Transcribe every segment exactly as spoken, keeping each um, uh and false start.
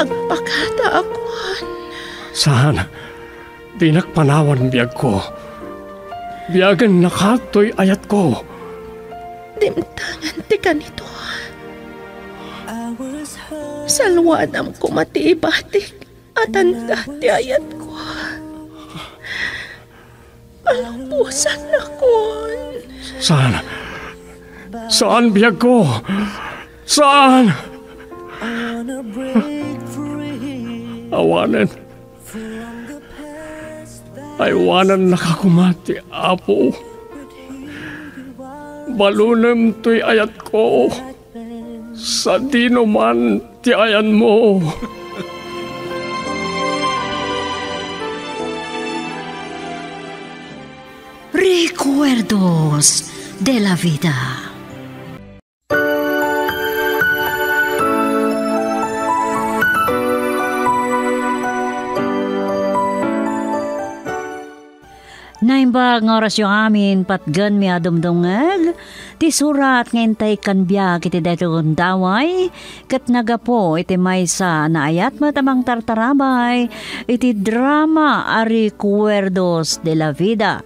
agpakada a kuan. Saan, dinak panawan biagko. Biagennaka toy ayatko. Dimtengen ti kanito. Salwadam koma ti ibatik a tanda ti ayatko. Alubosanakon. Saan? Saan, biagko? Saan? Awanen. Aywanennaka koma ti Apo. Balunem toy ayatko. Sadino man ti ayanmo. Recuerdos de la Vida. Naimbag nga orasyo amin, patgenmi a dumdumngeg ti surat nga intay kan biag iti daytoy gundaway, ket naggapu iti maysa a naayat met a mangtartarabay iti drama a Recuerdos de la Vida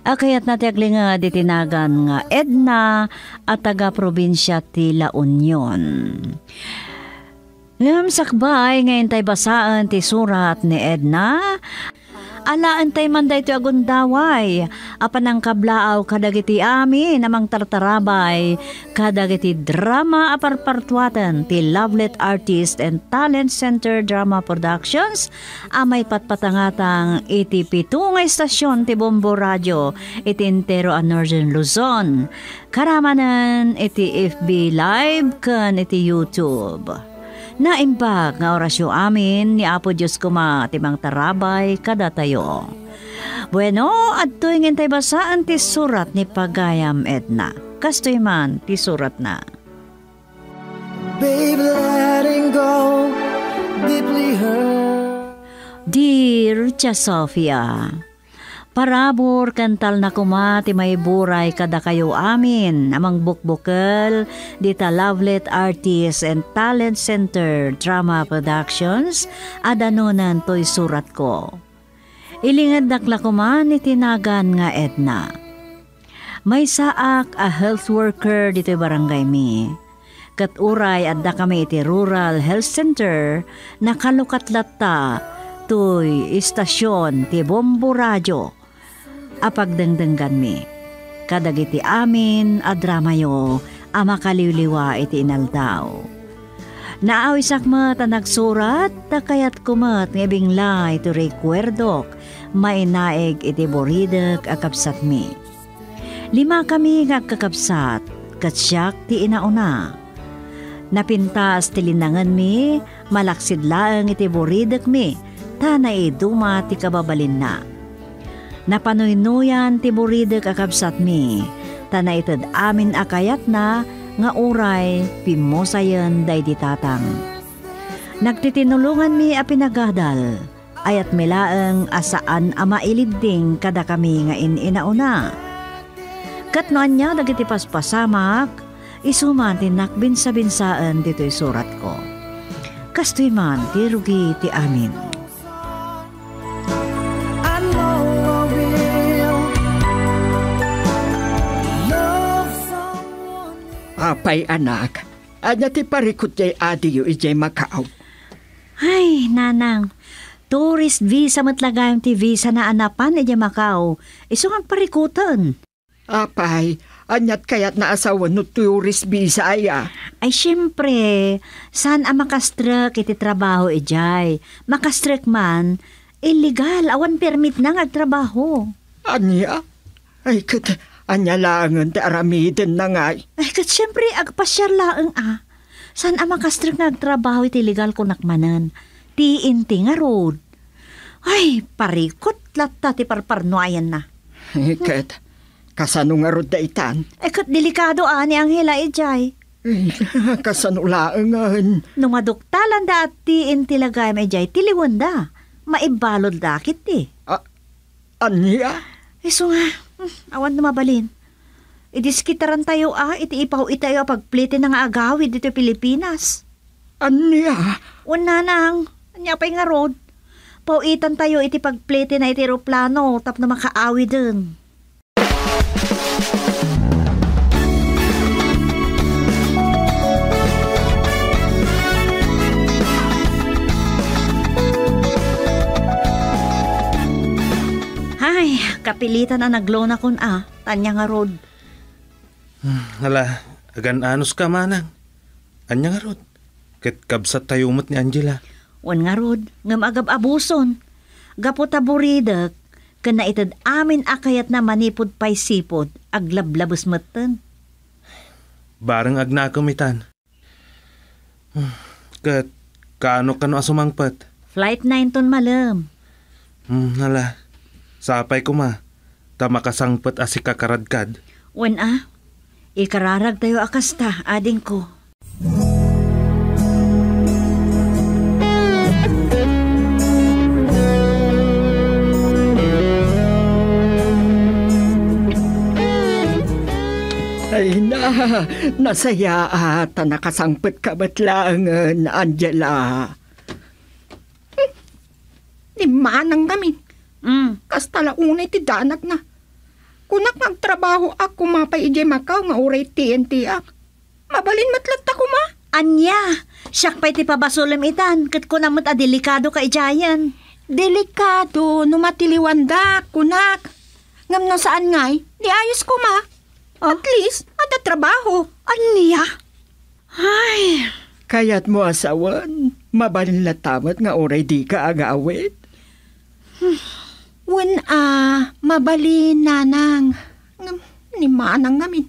a kayatna ti aglinged iti nagan nga Edna a taga-probinsia ti La Union. Ngem sakbay nga intay basaen ti surat ni Edna, alaentay man daytoy a gundaway a panangkablaaw kadagiti amin a mangtartarabay kadagiti drama a parpartuaten ti Lovelet Artist and Talent Center Drama Productions a maipatpatangatang iti pito nga istasyon ti Bombo Radio iti entero a Northern Luzon, karamanen iti F B Live ken iti YouTube. Naimbag nga orasyo amin, ni Apo Dios koma ti mangtarabay kadatayo. Bueno, adtoy nga intay basaen ti surat ni pagayam Edna. Kastoy man ti suratna. Babe, letting go deeply hurt. Dear Tia Sofia, parabur ken talna koma ti maiburay kadakayo amin a mangbukbukel dita Lovelet Artist and Talent Center Drama Productions a danonen toy suratko. Ilingednak la koman iti nagan nga Edna. Maysaak a health worker ditoy barangaymi. Ket uray addakami iti Rural Health Center, nakalukat latta toy istasion ti Bombo Radio a pagdengdengganmi kadagiti amin a dramayo a makaliwliwa iti inaldaw. Naawisak met a nagsurat, ta kayatko met nga ibingla iti rekuerdok mainaig iti buridek a kabsatmi. Limakami nga agkakabsat, ket siak ti inauna. Napintas ti linangenmi, malaksid laeng iti buridekmi, ta naiduma ti kababalinna. Napanuynoyan ti buridek a kabsatmi, ta naited amin a kayatna nga uray pimmusayen daydi tatang. Nagtitinulonganmi a pinagadal, ayatmi laeng a saan a mailidding kadakami nga in-inauna. Ket no ania dagiti paspasamak, isu man ti nakbinsabinsaen ditoy suratko. Kastoy man ti rugi ti amin. Apay, anak, ania ti parikut diay adiyo idiay Macau? Ay, nanang, tourist visa met la gayam ti visa na a napan idiay Macau. Isu nga agparikuten. Apay, aniat kayatna a sawen no tourist visa aya? Ay, siempre, saan a makastrek iti trabaho idiay? Makastrek man, illegal, awan permitna nga agtrabaho. Ania? Ay, ket ania laengen ti aramidenna ngay? Ay, ket siempre, agpasiar laeng a. Saan a makastrek nga agtrabaho iti illegal kunak manen? Ti inti ngarud. Ay, parikut latta ti parparnuayanna. Eh, ket, kasano ngarud daytan? Eh, ket delikado a ni Angela idiay. Eh, kasano laengen? No maduktalanda a ti inti la gayam idiay, tiliwenda. Maibbaludda ketdi. Ah, ania? Isu nga, hmm, awan no mabalin. Idiskitarantayo a iti ipaw-itayo a pagplitena nga agawid ditoy Pilipinas. Ania? Wen, nanang, ania pay ngarud? Paw-itantayo iti pagpletina iti eroplano tapno makaawiden. Ay, kapilitan a naglonakon a, ania ngarud. Hmm, ala, agan-anos ka, manang. Ania ngarud? Ket kabsattayo met ni Angela. Wen ngarud, ngem agab-abuson. Gapu ta buridek, ken naited amin a kayatna manipud paysipud, aglablabes metten. Bareng agnakem itan. Hmm, ket kano, kano a sumangpet? Flight nine ton malem. Hmm, ala. Sapay koma, ta makasangpet a sika karadkad. Wen a, ikararagtayo a kasta, adingko. Ay na, nasayaat ta nakasangpet ka met laengen, Angela. Hmm. Ni manang ngamin. Mm. Kasta la unay ti danagna. Kunak nga agtrabahoak koma pay idiay Macau nga uray T N T ak. Mabalin met latta koma. Ania? Siak pay ti pabasolem itan, ket kunam met a delikadoka idiayen. Delikado no matiliwandak, kunak. Ngem no saan ngay, di ayos koma. At least, adda trabaho. Ania? Ay. Kayatmo a sawen, mabalin latta met nga uray dika agawid? Wen a, mabalin, nanang. Ngem, ni manang ngamin.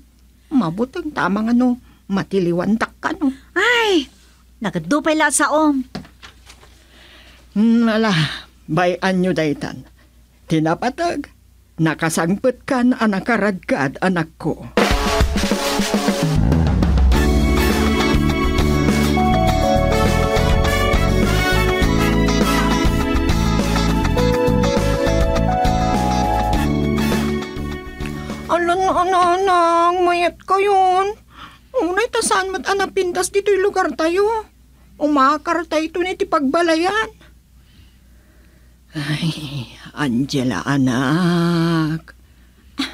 Mabuteng ta amangano, matiliwandak kano. Ay, nagadu pay la a saom. Hmm, ala, bay-anyo daytan. Ti napateg, nakasangpetkan a nakaradkad, anakko. Alan, ananang, mayat kayon. Unay ta saan met a napintas ditoy lugartayo. Umakartayton iti pagbalayan. Ay, Angela, anak. Ah,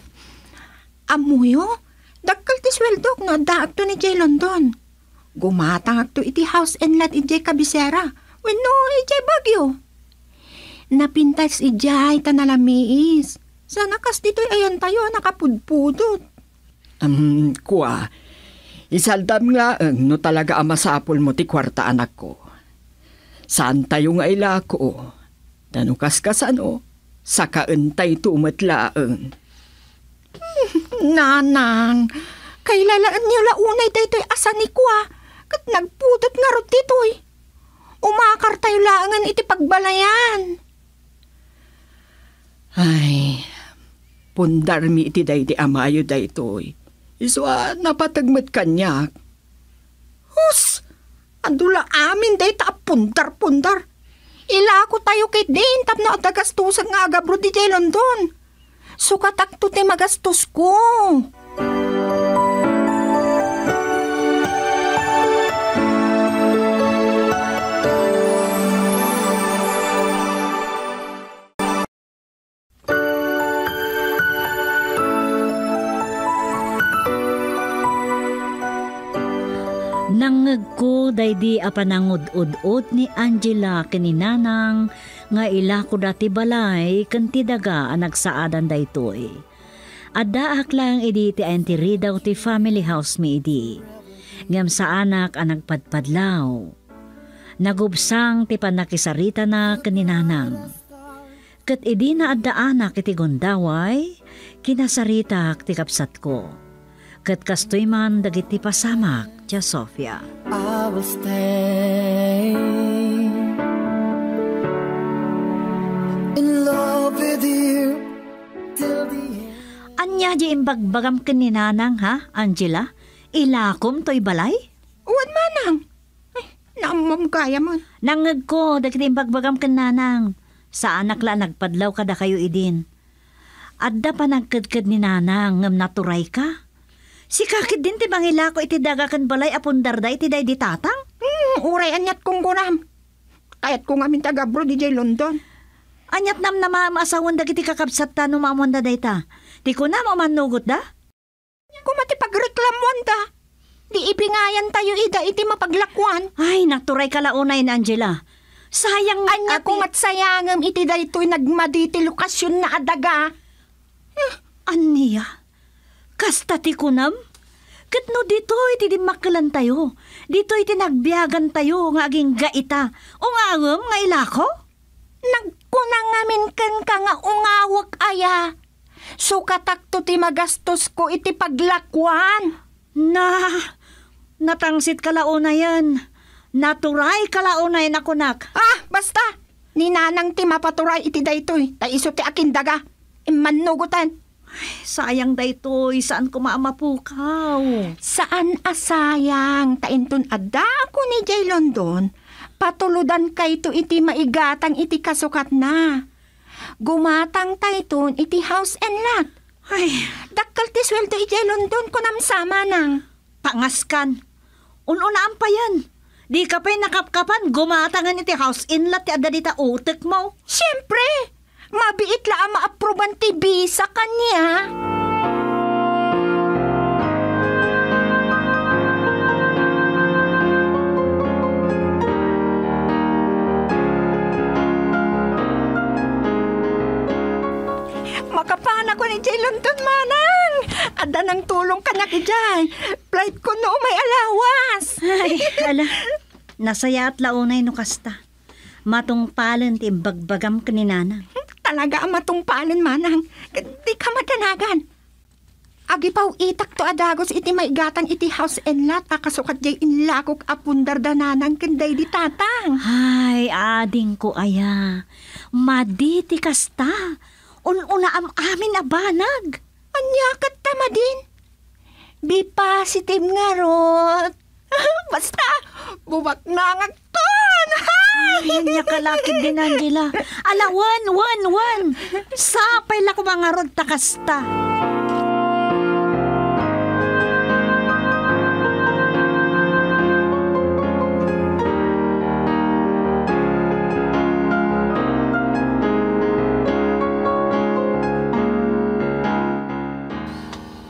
ammoyo, dakkel ti sueldok no addaakton idiay London. Gumatangakto iti house and lot idiay kabisera wenno idiay Baguio. Napintas idiay ta nalamiis. Sana kas ditoy ayantayo a nakapudpudot. Am, kua, isaldam laeng no talaga a masapulmo ti kuarta, anakko. Saantayo nga ilako, ta no kaskasano, sakaentayto met laeng. Nanang, kailalaenyo la unay daytoy a sanikua, ket nagpudot ngarud ditoy. Umakartayo laengen iti pagbalayan. Ay, pundarmi iti daydi amayo daytoy. Isu a napateg met kaniak. Hus! Adu la amin dayta a pundar-pundar. Ilakotayo ketdin tapno adda gastusen nga agabrod idiay London. Sukatakto ti magastosko. Nangngegko daydi a panangud-ud-od ni Angela ken ni Nanang nga ilakoda ti balay ken ti daga a nagsaadan daytoy. Addaak laeng idi ti ayan ti ridaw ti family house mi idi. Ngem saanak a nagpadpadlaw. Nagubsang ti pannakisaritana ken ni Nanang. Ket idi naaddaanak iti gundaway, kinasaritak ti kabsatko. Ket kastoy man dagiti pasamak, Tia Sofia. I will stay in love with you till the end. Ania di imbagbagam ken ni Nanang, ha, Angela? Ilakom toy balay? Wen, manang. Ay, naammom gayam. Nangngegko dagiti imbagbagam ken Nanang. Saanak la a nagpadlaw kadakayo idin. Adda panagkedked ni Nanang ngem naturayka. Sika ketdin ti mangilako iti daga ken balay a pundarda iti daydi tatang? Hmm, Uray aniat kunkunam. Kayatko ngamin ti agabroad idiay London. Aniat namnamaem a sawen dagiti kakabsatta no maammoanda dayta? Ti kunam, umannugotda? Ania koma ti pagreklamoanda? Di ibingayantayo ida iti mapaglakuan. Ay, naturay ka la unay, Angela. Sayang. Ania koma ti sayangem iti daytoy nagmadi ti lokasionna a daga? Eh, ania? Kasta ti kunam? Ket no ditoy ti dimmakkelantayo, ditoy ti nagbiagantayo nga agingga ita, ungawem nga ilako? Nagkuna ngamin kenka nga ungawek aya? Sukatakto ti magastosko iti paglakuan. Na, natangsit ka la unayen. Naturay ka la unayen a kunak. Ah, basta! Ni Nanang ti mapaturay iti daytoy, ta isu ti akindaga. Immannugoten. Ay, sayang daytoy, saan koma a mapukaw. Saan a sayang, ta inton addaakon idiay London, patulodankayto iti maigatang iti kasukatna. Gumatangtayton iti house and lot. Ay. Dakkel ti sueldo idiay London, kunam sa, Manang. Pangaskan. Un-unaam payen. Dika pay nakapkapan, gumatangen iti house and lot ti adda dita utekmo. Siempre! Mabiit la a maaproban ti visa kaniak. Makapanakon idiay London, Manang! Adda nangtulong kaniak idiay. Flight ko no umay a lawas. Ay, ala. Nasayaat la unay no kasta. Matungpalen ti imbagbagam ken ni Nanang. Talaga a matungpalen, Manang. Dika madanagan. Agipaw-itakto a dagus iti maigatang iti house and lot a kasukat diay inlakok a pundar da Nanang ken daydi Tatang. Ay, adingko aya. Madi ti kasta. Un-unaam amin a banag. Ania ket ta madin? Be positive ngarud. Basta, bumaknangakton! Ay, ania ka la ketdin, Angela. Ala, wen, wen, wen! Sapay la koma ngarud ta kasta.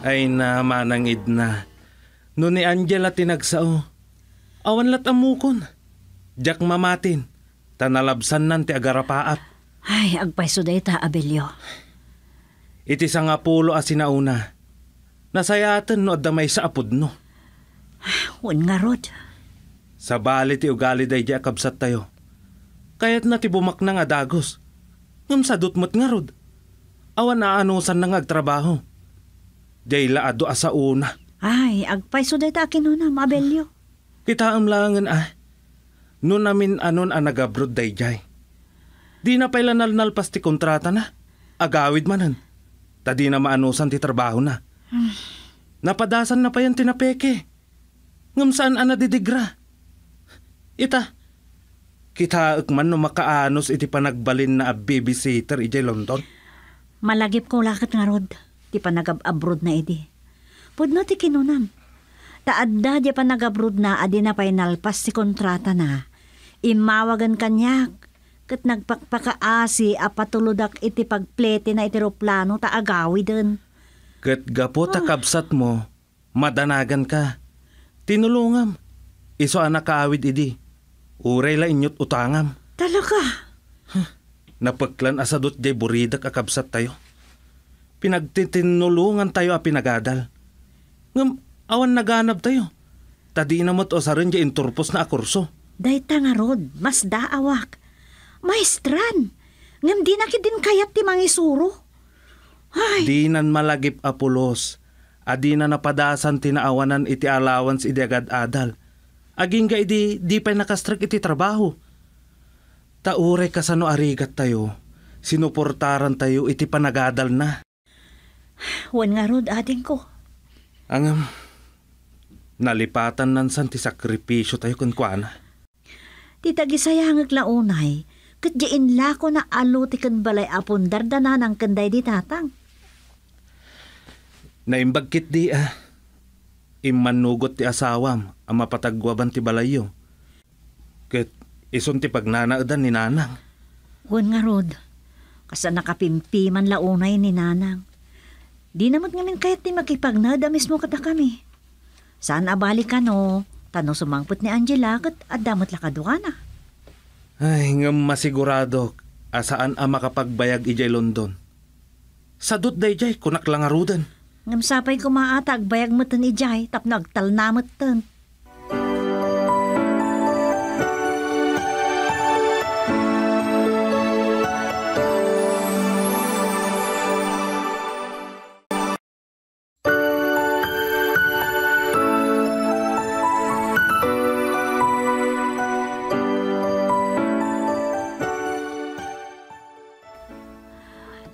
Ay na, Manang Edna. No ni Angela ti nagsao, awan lat ammokon. Diak mamatin, ta nalabsannan ti agarapaat. Ay, agpayso dayta, Abelio. Iti sangapulo a sinaona, nasayaaten no adda maysa a pudno. Wen ngarud. Sabali ti ugali daydiay a kabsattayo. Kayatna ti bumaknang a dagus. Ngem sadut met ngarud. Awan aanusanna nga agtrabaho. Diay la adu a saona. Ay, agpayso dayta a kinunam, Abelio. Kitaem laengen a, no namin-anon a nagabrod daydiay. Dina pay la nalnalpas ti kontratana. Agawid manen. Ta dina maanusan ti trabahona. Hmm. Napadasanna payen ti napeke. Ngem saan a nadidigra. Ita, kitaek man no makaanus iti panagbalinna a babysitter idiay London. Malagipko la ket ngarud ti panagab-abrodna idi. Pudno ti kinunam. Ta adda diay panagabrodna a dina pay nalpas ti kontratana. Immawagen kaniak ket nagpakpakaasi a patulodak iti pagpletina iti eroplano ta agawiden. Ket gapu ta Ah. kabsatmo, madanaganka. Tinulongam. Isu a nakaawid idi. Uray la inyot utangam. Talaga? Huh. Napeklan a sadut diay buridek a kabsattayo. Pinagtitinnulongantayo a pinagadal. Ngem awan naganabtayo. Ta dina met usaren diay inturposna a kurso. Dayta ngarud, masdaawak. Maestran, ngem dina ketdin kayat ti mangisuro. Ay. Dinan malagip a pulos a dina napadasan ti naawanan iti allowance idi agad-adal. Agingga idi di pay nakastrek iti trabaho. Ta uray kasano a rigattayo, sinuportarantayo iti panagadalna. Wen ngarud, adingko. Ngem, nalipatannan san ti sakripisiotayo kenkuana. Ti tagisayangek la unay, ket diay inlakona a lote ken balay a pundar da Nanang ken daydi Tatang. Naimbag ketdi a immannugot ti asawam a mapataguaban ti balayyo. Ket isun ti pagnanaedan ni Nanang. Wen ngarud, kas a nakapimpiman la unay ni Nanang. Dina met ngamin kayat ti makipagnaed a mismo kadakami. Saan a bali kano, ta no sumangpet ni Angela ket adda met la kaduana. Ay, ngem masiguradok a saan a makapagbayag idiay London. Sadut daydiay, kunak la ngaruden. Ngem sapay koma a ta agbayag metten idiay tapno agtalna metten.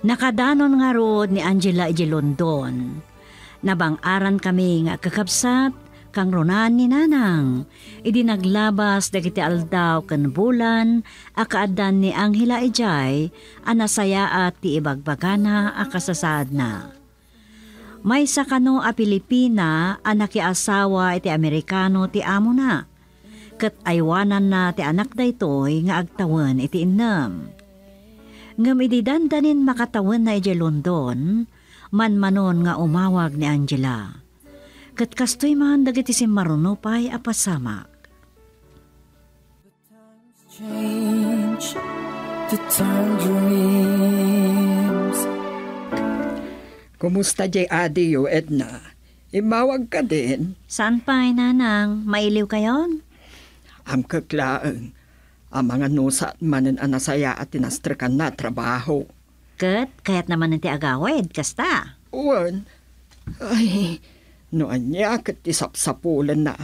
Nakadanon ngarud ni Angela idiay London. Nabang-aran kami nga agkakabsat, kangrunaan ni Nanang, idi naglabas dagiti aldaw ken bulan a kaaddan ni Angela idiay a nasayaat ti ibagbagana a kasasaadna. Maysa kano a Pilipina a nakiasawa iti Amerikano ti amona, ket aywananna ti anak daytoy nga agtawen iti innem. Ngem idi dandanin makatawenna idiay London, manmanon nga umawag ni Angela. Ket kastoy man dagiti simmaruno pay a pasamak. Change the tangerines. Kumusta diay adiyo, Edna? Immawag kadin? Saan pay, Nanang? Mailiw kayon? Amkek laeng. Amangan no saan manen a nasayaat ti nastrekanna a trabaho. Ket kayatna manen ti agawid, kasta? Wen. Ay, no ania ket ti sapsapulenna,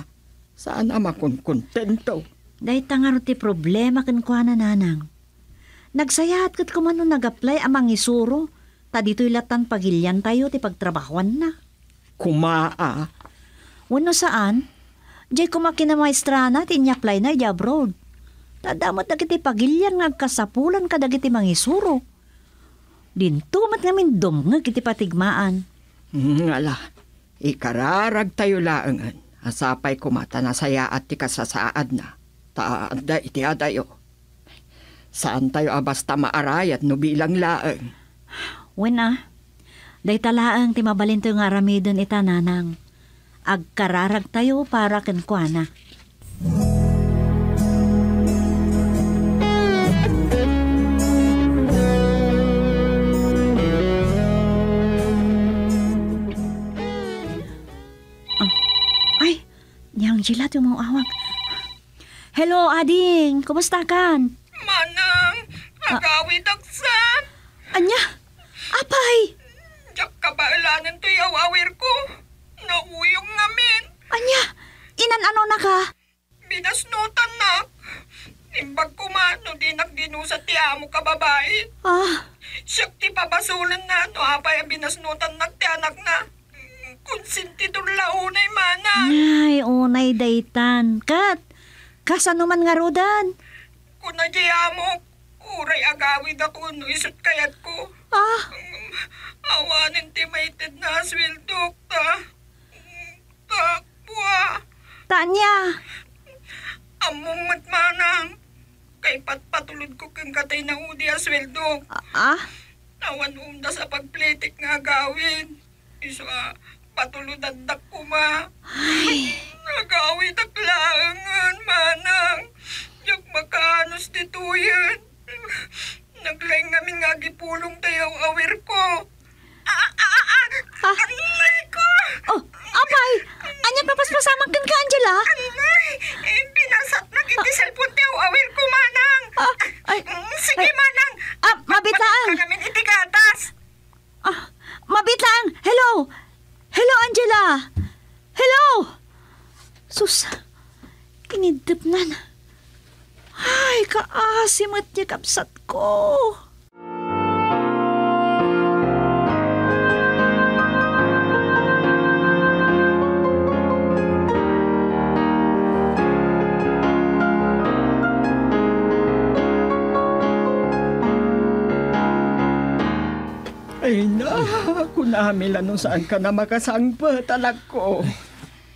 saan a makonkontento. Dayta ngarud ti problema kenkuana, Nanang. Nagsayaat ket koma no nag-apply a mangisuro, ta ditoy lattan pagiliantayo ti pagtrabahuanna. Koma a. Wenno saan, diay koma kinamaestrana ti inyaplayna idiay abroad. Ta adda met dagiti pagilian nga agkasapulan kadagiti mangisuro. Dinto met ngamin dumngeg iti patigmaan. Ngala, ikararagtayo laengen a sapay koma ta nasayaat ti kasasaadna. Ta adda iti adayo. Saantayo a basta maarayat no bilang laeng. Wen a, dayta laeng ti mabalintayo nga aramiden ita, Nanang. Agkararagtayo para kenkuana. Ah, ay, ni Angela ti umawag. Hello, ading. Kumustakan? Manang, ah, agawidak sa. Ania? Apay? Diak kabaelanen toy aw-awirko. Nauyong ngamin. Ania? Inan-anonaka? Binasnotannak. Imbag koma no dinak dinusat ti amok a babai. Ah. Siak ti pabasolenna no apay a binasnotannak ti anakna. Konsentidor la unay, Manang. Ay, unay daytan. Ket, kasano man ngaruden? Kuna diay amok, uray agawidakon no isut kayatko. Ah. Awanen ti maitedna a sueldok, ta, ta, bua. Ta ania? Ammom met, Manang. Kaipatpatulodko kenka tay naudi a sueldok. Ah? Awan umdas a pagplitik nga agawid. Isu a patulodandak koma. Ay. Nagawidak laengen, Manang. Diak makaanus ditoyen. Naglaing ngamin nga agipulong tayo awirko. Ah, ah, ah, ah. Ah. Aray ko! Oh, apay! Ania papaspasamak kenka, Angela? Aray! Eh, binasatnak iti cellphone ti awirko, Manang. Ah, ay, mm, sige, ay, Manang. Ah, mabitaang. Magpalit ka ngamin iti gatas. Ah, mabitaang. Hello? Hello, Angela? Hello? Sus, kiniddepnan. Ay, kaasi met ti kabsatko. Ay na, kunami la no saanka nga makasangpet, anakko.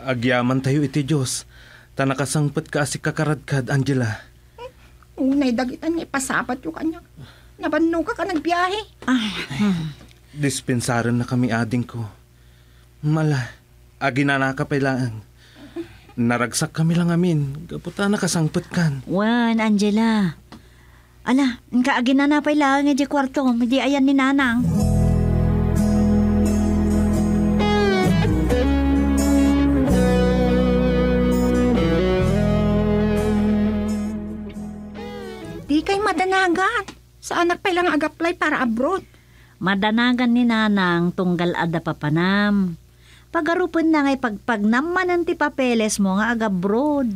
Agyamantayo iti Dios, ta nakasangpetka a sikakaradkad, Angela. Unay dagitan nga ipasabatyo kaniak. Nabannogak a nagbiahe. Ah, hmm. Dispensarennakami, adingko. Mala, aginanaka pay laeng. Naragsakkami la ngamin, gapu ta nakasangpetkan. Wen, Angela. Ala, inka aginana pay laeng idiay kuartom, idi ayan ni Nanang. Dikay madanagan. Saanak pay la nga ag-apply para abroad. Madanagan ni Nanang tunggal adda papanam. Pagarupenna nga ipagpagnam manen ti papeles mo nga ag-abroad.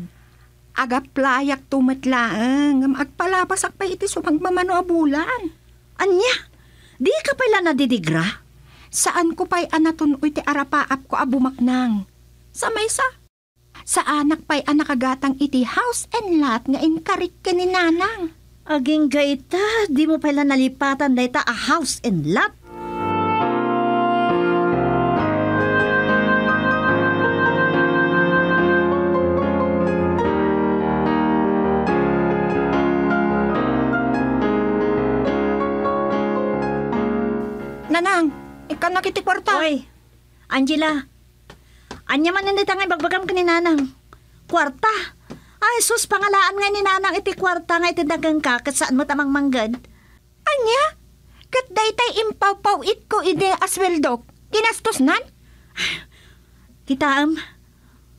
Ag-applyakto met laeng, ngem agpalabasak pay iti sumagmamano a bulan. Ania? Dika pay la nadidigra? Saanko pay a natun-oy ti arapaapko a bumaknang. Sa maysa, saanak pay a nakagatang iti house and lot nga inkarik ken ni Nanang. Agingga ita, dimo pay la nalipatan dayta a house and lot? Nanang, ikkannak iti kuarta. Oy, Angela, ania manen dayta nga ibagbagam ken ni Nanang? Kuarta? Ay, sus, pangalaan ngay ni Nanang iti kuarta nga itedna kenka ket saan met a mangmangged. Ania? Ket daytay impawpaw-itko idi a sueldok, ginastosnan? Kitaem,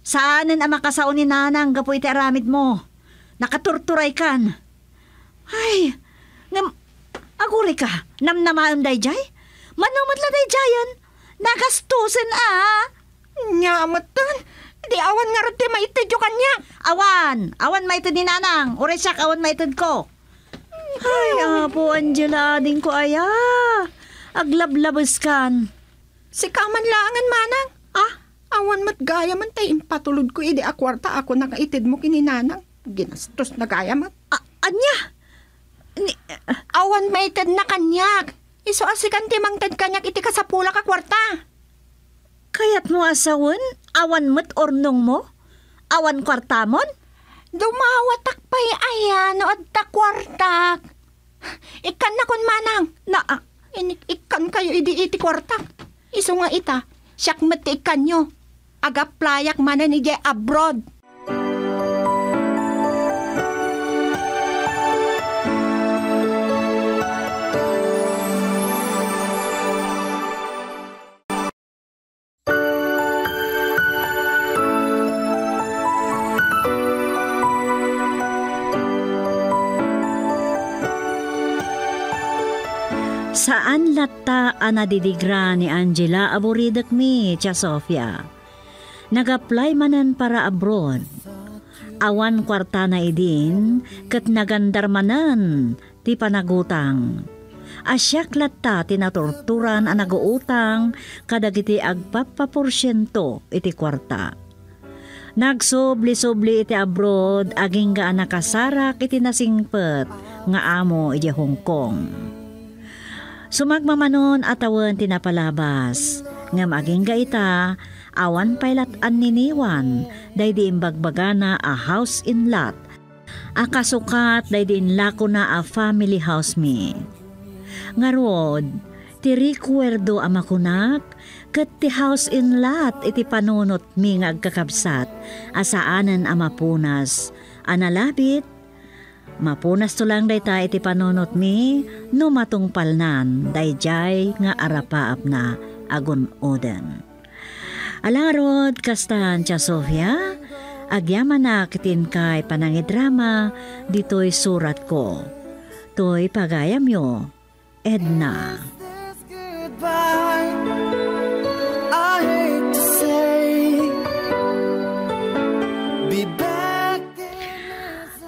saanen a makasao ni Nanang gapu iti aramidmo. Nakaturturaykan. Ay, ngem, agurayka, namnamaem daydiay? Mano met la daydiayen? Nagastosen a! Nia metten, di awan ngarud ti maitedyo kaniak. Awan! Awan maited ni Nanang, uray siak awan maitedko. Ay, Apo Angela, adingko aya. Aglablabeskan. Sika man laengen, Manang. Ah? Awan met gayamen tay impatulodko idi a kuarta a kunak nga itedmo ken ni Nanang. Ginastosna gayamen. A-, ania? Ni- Awan maitedna kaniak. Isu a sikan ti mangted kaniak iti kasapulak a kuarta. Kayatmo a sawen, awan met urnongmo? Awan kuartamon? Dumawatak pay aya no adda kuartak. Ikkannakon, Manang. Na, ah, inik-ikkankayo idi iti kuartak. Isu nga ita, siak met ti ikkanyo. Ag-applyak manen idiay abroad. Saan latta a nadidigra ni Angela a buridekmi, Tia Sofia. Nag-apply manen para abroad. Awan kuartana idin ket nagandar manen ti panagutang. A siak latta ti naturturan a naguutang kadagiti agpappaporsiento iti kuarta. Nagsubli-subli iti abroad agingga a nakasarak iti nasingpet nga amo idiay Hong Kong. Sumagmamanon a tawen ti napalabas, ngem agingga ita, awan pay lat anniniwan daydi imbagbagana a house in lot a kasukat daydi inlakona a family house mi. Ngarud, ti rekuerdo a makunak ket ti house in lot iti panunotmi nga agkakabsat a saanen a mapunas a nalabit, mapunasto lang dayta iti panunotmi no matungpalnan daydiay nga arapaapna a gun-oden. Ala ngarud, kastan, Tia Sofia, agyamanak iti inkay panangidrama ditoy suratko. Toy pagayamyo, Edna.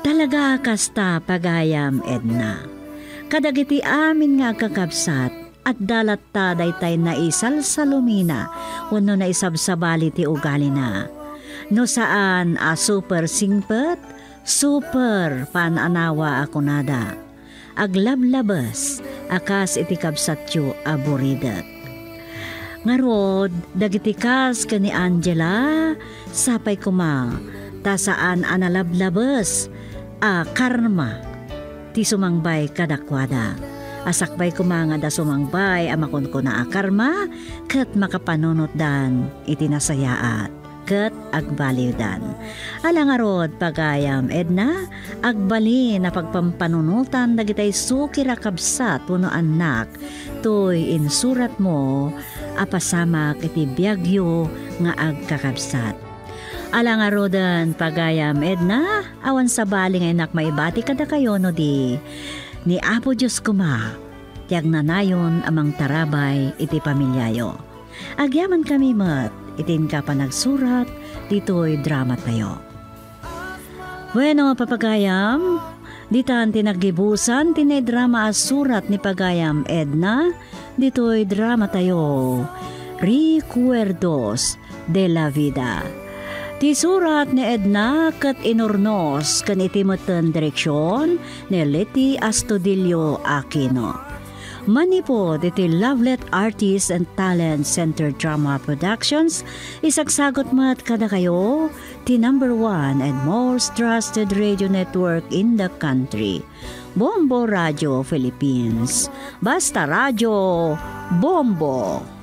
Talaga kasta, pagayam, Edna. Kadagiti amin nga agkakabsat, adda latta daytay naisalsalumina wenno naisabsabali ti ugalina. No saan a super singpet, super pan-anawa a kunada. Aglablabes a kas iti kabsatyo a buridek. Ngarud, dagiti kas ken ni Angela, sapay koma ta saan a nalablabes a karma ti sumangbay kadakuada. A sakbay koma nga adda sumangbay a makunkuna a karma, ket makapanunotdan iti nasayaat, ket agbaliwdan. Ala ngarud, pagayam Edna, agbalin a pagpampanunotan dagitay sukir a kabsat wenno annak, toy insuratmo a pasamak iti biagyo nga agkakabsat. Ala ngaruden, pagayam Edna, awan sabali nga innak maibati kadakayo no di ni Apo Dios koma ti agnanayon a mangtarabay iti pamiliayo. Agyamankami met iti inka panagsurat ditoy dramatayo. Bueno, papagayam, ditan ti naggibusan ti naidrama a surat ni pagayam Edna ditoy dramatayo, Recuerdos de la Vida. Ti surat ni Edna ket inurnos ken iti metten direksion ni Leti Astudillo Aquino. Manipud iti Lovelet Artist and Talent Center Drama Productions, isagsagut met kadakayo ti number one and most trusted radio network in the country, Bombo Radio Philippines. Basta Radio Bombo!